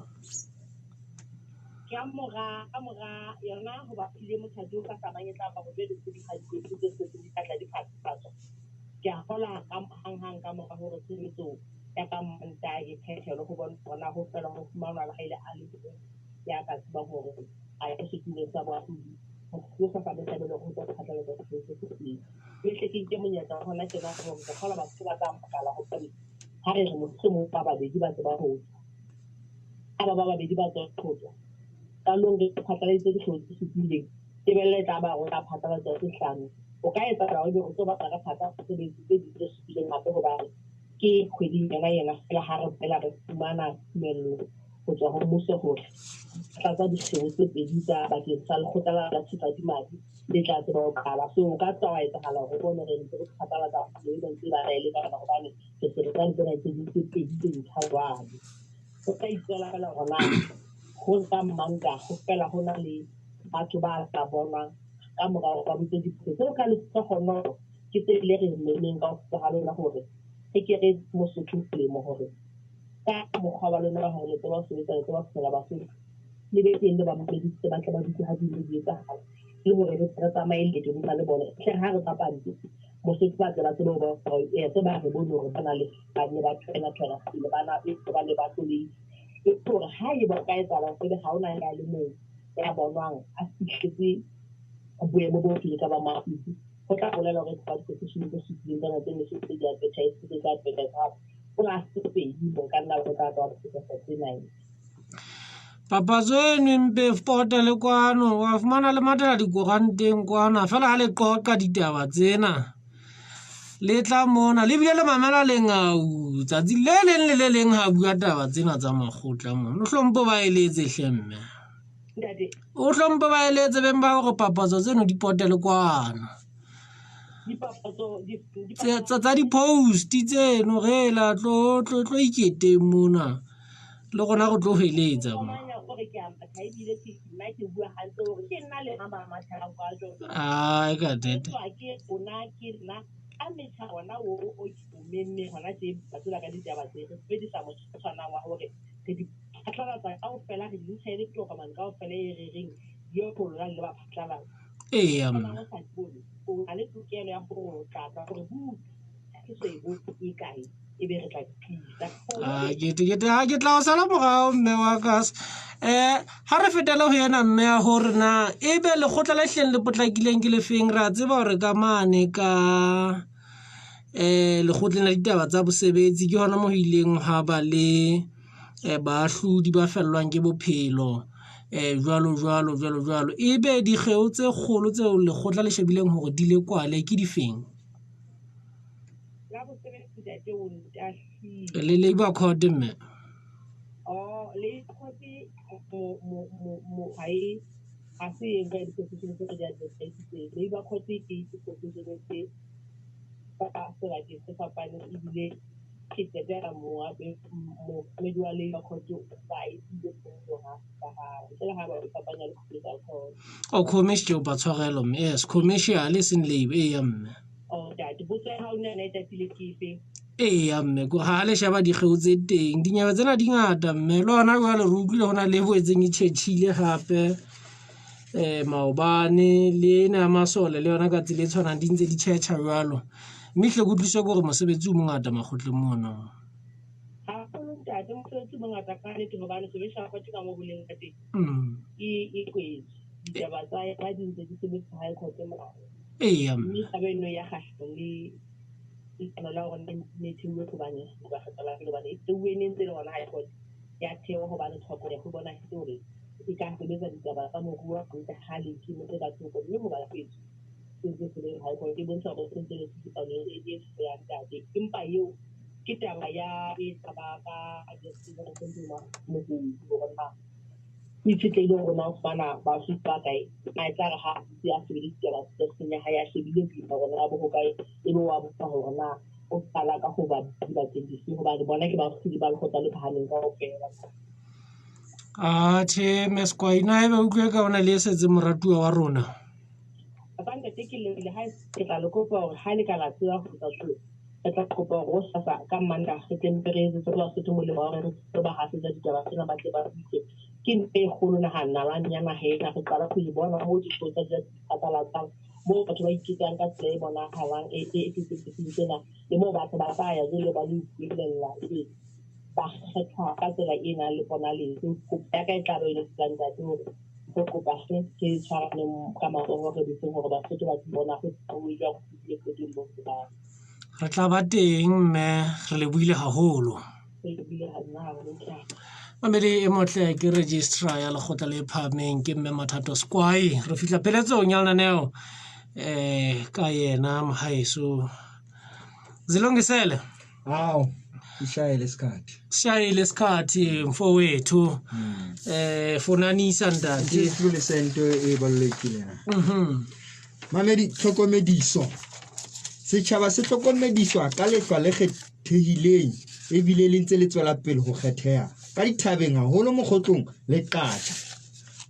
Ka mora yona ho ba phile mothati o ka tsamayang e tla ba hore jwale tse di tse setse di tla di phatlalatsa. Ke a kgolwa hang-hang ka mora hore tshebetso ya ka Mantaha e phethelwe ho bona hore na ho fela ho fumanwa le ha ile a le mong ya ka tsebang hore a ye setulong sa boahlodi. Ho sa sa tlamehile ho tswa phatlalatsa tshebetso tse teng. Mme hle ke nke monyetla wa hona tjena hore ke kgolwa batho ba tla makala hobane ha re re mohlomong ba babedi ba tseba ho tswa. Ha ba babedi ba tswa ho tswa, qalong re phatlaladitse dikgeo tse supileng, tebello e tla ba hore o tla phatlalatsa tse hlano. O ka etsahala hore ebe o tlo batla re phatlalatsa tse ding tse supileng hape hobane ke kgweding yona ena fela ha re boela re fumana tumello ho tswa ho mmuso hore tlatsa dikgeo tse pedi tsa bakeng sa lekgotla la Tshifadimadi le tla tseba ho qala. So o ka tswa wa etsahala hore o bone re ntse re phatlalatsa kgwedi ena ntse e batla e lekana hobane re se re tla le tsena tse ding tse pedi tse ntjha jwale. Ho tla itswela fela hore na ho nka Mantaha ho fela ho na le batho ba ka bonwang ka mora hore ba botse dipotso tseo ka lehlohonolo ke tse le re memeng kaofela ha lona hore re ke re Mosotho molemo hore ka mokgwa wa lona wa hore le tseba ho sebetsa, le tseba ho phela Basotho le be teng le ba mamedisitse ba tle ba dutse ha dilo di etsahala le hore re tsamaye leeto lena le bona. Hle ha re tswa Mosotho ba tle ba tsebe ho bona hore tse ba re bone hore ba na le ba ne ba thwena pele ba na ba ne ba hlolehile. E hore ha eba o ka etsahala hore ha hona ya le mong ya bonwang a fihletse boemo bo pele ka ba makuti, ho tla bolela hore ba di-position tse supileng tsena tse ne se di advertise tse tla advertise hape plus tse pedi ho ka nna ho tla tswa tse nine.
Papatso eno empe pota le kwano wa fumana le mathela dikoranteng kwana fela ha le qoqa ditaba tsena le tla mona le bile le mamela lengau tsatsi le leng le le leng ha bua taba tsena tsa makgotla mona. O hlompho ba eletse hle mme. O hlompho ba eletse beng ba hore papatso tseno di pote le kwano. Tsa di-post tseno re la tlo iketeng mona. Le rona re tlo heletsa mo. Ai ka nnete. Eya mme. Ke tla o sala morao mme wa ka. Ha re fetele ho yena mme ya hore na ebe lekgotla le hleng le potlakileng ke lefeng. Re a tseba hore ka mane ka lekgotleng la ditaba tsa bosebetsi ke hona moo ho ileng ha ba le baahlodi ba fellwang ke bophelo jwalo jwalo jwalo jwalo. Ebe dikgeo tse kgolo tseo lekgotla le shebileng hore di le kwale ke difeng? Le Labour Court mme.
Oh, Labour Court mo ha e ha se e nka di-position tse re di advertisitseng. Labour Court ke di-position tse ka sebakeng se fapaneng ebile ke qetela mookamedi wa Labour Court ba e file ntle le ha ba e fapanya le commercial court.
Oh, commercial ba tshwarelo mme. Yes, commercial e seng labour. Eya mme.
Oh, ntate, potso ya hao nna e tatile ke efe?
Eya mme, ko ha le sheba dikgeo tse teng, dinyewe tsena di ngata mme. Le hona jwale re utlwile hona le boetseng e tjhetjhile hape maobane le ena ya masole le yona ka tsela e tshwanang di ntse di tjhetjha jwalo. Mme hle ke utlwiswe ke hore mosebetsi o mongata makgotleng mono.
Haholo ntate, mosebetsi o mongata ka nnete hobane commercial court ka moo boleng ka teng. E kwetswe. Ditaba tsa yona di ntse di sebetsa High Court mane.
Eya mme.
Mme taba eno ya kgahlanong le leano la hore ne theuwe hobane ba kgetho la pele hobane e theuwe ne ntse le hona High Court ya thewa hobane tlhoko ya ho bonahetse hore e ka sebetsa ditaba tsa moruo hantle ha le ikemetse ka thoko mme ho ba kwetswe se ntse se le High Court e bontsha hore se ntse le tsitsipano e ya ntate. Empa eo ke taba ya e taba ka mokopi hore na O itshetlehile hore na o fumana basotho ba kae. Na e tla re ha a ntse a sebedisa ditaba tsa ya hae a shebile boima hore na bo hokae, ebe wa botsa hore na o qala ka ho ba dibakeng dife hobane bona ke bahlodi ba lekgotla le phahameng kaofela.
Atjhe, Mme Sekwai, na ebe utlwe ka ona le e setse moratuwa wa rona?
Papa ntate ke lebile ha ke tla le kopa hore ha le ka la tseba ho etsa jwalo, re tla kopa hore hosasa ka Mantaha re tle mpe re etsetse Basotho molemo wa hore re tlo ba hasetsa ditaba tsena ba tle ba utlwe. Ke ntho e kgolo naha nalane ya naha ena re qala ho e bona moo dikgotsa di phatlalatsang moo batho ba iketsang ka tsela e bonahalang e tletseng tsena le moo batho ba tla ya jwale ba lo ipuelella ebe ba kgethwa ka tsela e nang le ponaletso. Kopo ya ka e tla ba yone feela ntate hore re kopa hle re tshwaraneng ka matsoho re bitseng hore Basotho ba bona ho jwang ho fihlile qetong bo.
Re tla ba teng mme re lebohile haholo.
Re lebohile haholo ntate.
Mamedi e motle ke registrar ya lekgotla le phahameng ke mme Mathato Sekwai. Re fihla pheletsong ya lenaneo ka yena mohaeso. Zilungisele.
Hawu, ishayele isikhathi.
Sishayile isikhathi mfowethu. Fonanisa ntate.
Sidlulise into ebalulekile na. Mamedi tlhokomediso. Setjhaba se hlokomediswa ka lehlwa le kgethehileng ebile le ntse le tswela pele ho kgetheha ka dithabeng haholo mokgotlong le Qacha.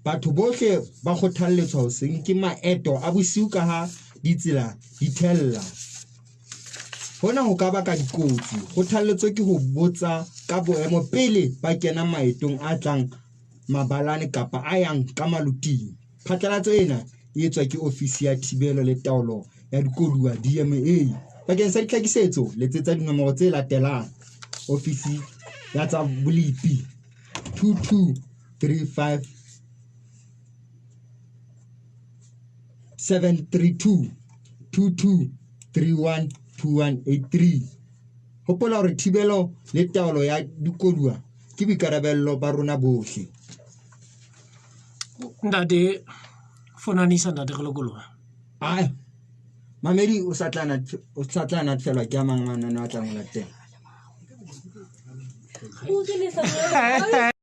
Batho bohle ba kgothalletswa ho se nke maeto a bosiu ka ha ditsela di thella. Hona ho ka baka dikotsi. Kgothalletso ke ho botsa ka boemo pele ba kena maetong a tlang mabalane kapa a yang ka maloting. Phatlalatso ena e etswa ke Ofisi ya Thibelo le Taolo ya Dikoduwa DMA. Bakeng sa ditlhakisetso letsetsa dinomoro tse latelang. Ofisi ya tsa bolepi 2235 732 2231 2183. Hopola hore thibelo le taolo ya dikoduwa ke boikarabello ba rona bohle.
Ntate fonanisa ntate re lokoloha.
Ai. Mamedi o sa tla natefelwa ke a mang mananeo a tlang ho latela.